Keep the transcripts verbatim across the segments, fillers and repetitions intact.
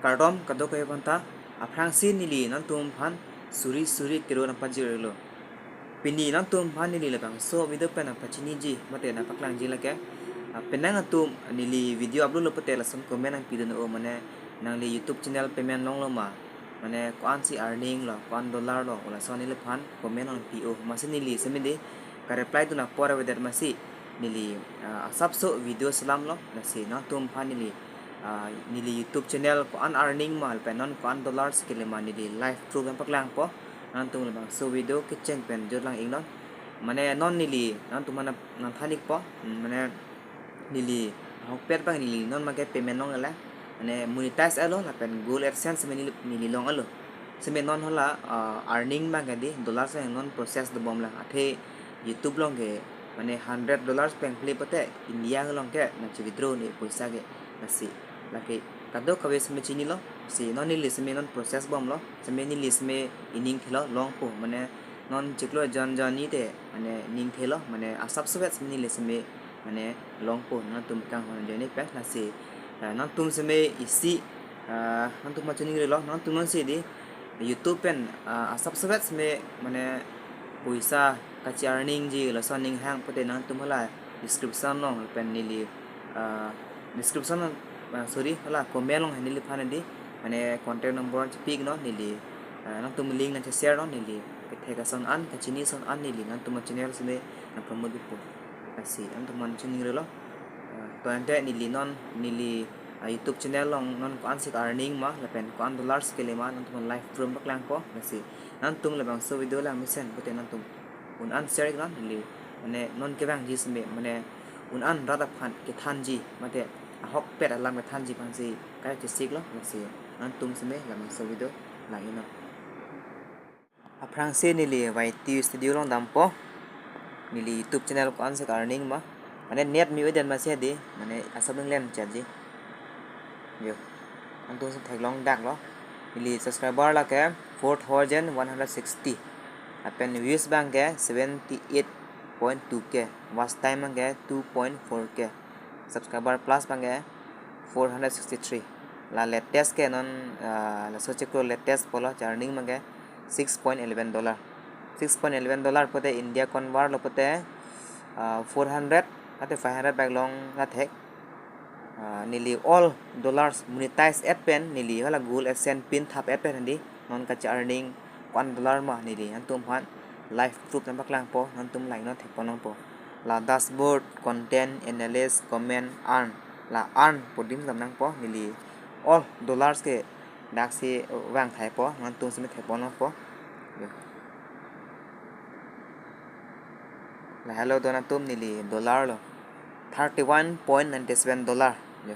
Kardom kadokave aphanta, aphrangsi neli nangtumphan suri suri kero nangpajirlo. Pini nangtumphan neli labangso video pen nangpachiniji mate nangpaklangji lake. Ah, penang atum neli video upload lo pute lason comment nangpidun-o, mane nangli YouTube channel payment longlo ma, mane ko-ansi earning lo, ko-an dollar lo, lason neliphan comment nangpi-o. Amatsi neli seme dei kareply dun apor avedet amatsi neli, ah, asapso video selamlo. Lasi nangtumphan neli, ah, neli YouTube channel ko-an earning ma lapen non ko-an dollars kele ma neli live proof nangpaklangpo. Nangtum labangso video kecheng pen jut lang-iknon. Mane non neli nangtumphan nangthan-ikpo, hmm, mane neli ahokpet abang neli non abangke payment longlelang. Mane monetize etlo lapen Google AdSense seme neli, neli longlo. Seme non hala, ah, earning abangke dei dollars abang non process dobomlang. Athe YouTube along ke mane hundred dollars pengple pute India along ke nangche-withdraw un-e poisa ke. Lasi lake kadokave seme chinilo. Si non neli seme non process bomlo. Seme neli seme ining thelo longpo. Mane non chiklo jon jon ni te mane ning thelo, mane asapsovet seme neli seme mane longpo, nangtum kanghon ajoine pen. Lasi, ah, nangtum seme isi, ah, nangtum ma chiningrilo, nangtum nonsi dei YouTube pen, ah, asapsovet seme mane poisa kachi-earningji lason ning hang pute nangtum hala description along pen neli, ah, description along, ah, sorry, hala comment along neliphan dei mane contact number chepiknon neli, ah, nangtum link nangche-sharenon neli kethek ason an, kachini ason an neli nangtum channel seme nangpromote-ikpo. Lasi nangtum chiningrilo. Ah, to ante neli non neli, ah, YouTube channel along non ko-ansi earning ma lapen ko-an dollars kele ma nangtum live proof paklangpo. Lasi nangtum labangso video langmesen pute nangtum un-an share-iknon neli, mane non kevangji seme mane un-an rat aphan kethanji mate ahokpet alam kethanji aphansi kachechiklo. Lasi nangtum seme labangso video lang-iknon. Aphrangsi neli Y T Studio along dampo. Neli YouTube channel ko-ansi earning ma. Mane net me-odet amatsi dei, mane asap ning lem chatji. Yo. Nangtum si theklong daklo. Neli subscriber lake four thousand one hundred sixty. Lapen views abangke seventy eight point two K. Watch time abangke two point four K. Subscriber plus abangke four hundred sixty three. La latest ke non, ah, laso chiklo latest pulo, earning abangke six point eleven dollar. Six point eleven dollar pute India convert lo pute, ah, four hundred ate five hundred bak long ra thek. Ah, neli all dollars monetize et pen neli hala Google AdSense pin thap et pen dei non kachi-earning ko-an dollar ma neli nangtumphan live proof nangpaklangpo, nangtum lang-iknon, thekpon nangpo. La dashboard, content, analysis, comment, earn. La earn pu adim dam nangpo, neli all dollars ke daksi vangthaipo, nangtum seme thekpon nangpo. Yo. La helo don atum, neli dollar lo. Thirty one point nine seven dollar. Yo.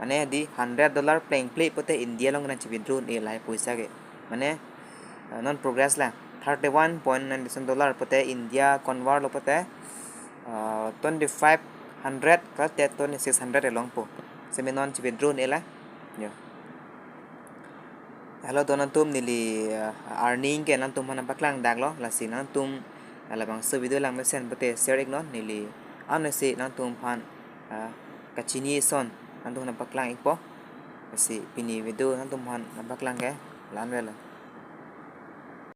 Mane dei hundred dollar plengple pute India along nangche-withdraw un-e lahai poisa ke. Mane, eh, non progress lang. Thirty one point nine seven dollar pute India convert lo pute, eh, twenty five hundred kalite twenty six hundred elongpo. Seme non che-withdraw un-e lang. Yo. Helo don atum, neli, eh, earning ke nangtumphan nangpaklang daklo, lasi nangtum, eh, labangso video langmesen pute share-iknon, neli ansi nangtumphan, eh, kachini ason nangtum nangpaklang-ikpo. Lasi pini video nangtumphan nangpaklang ke la-an avelo.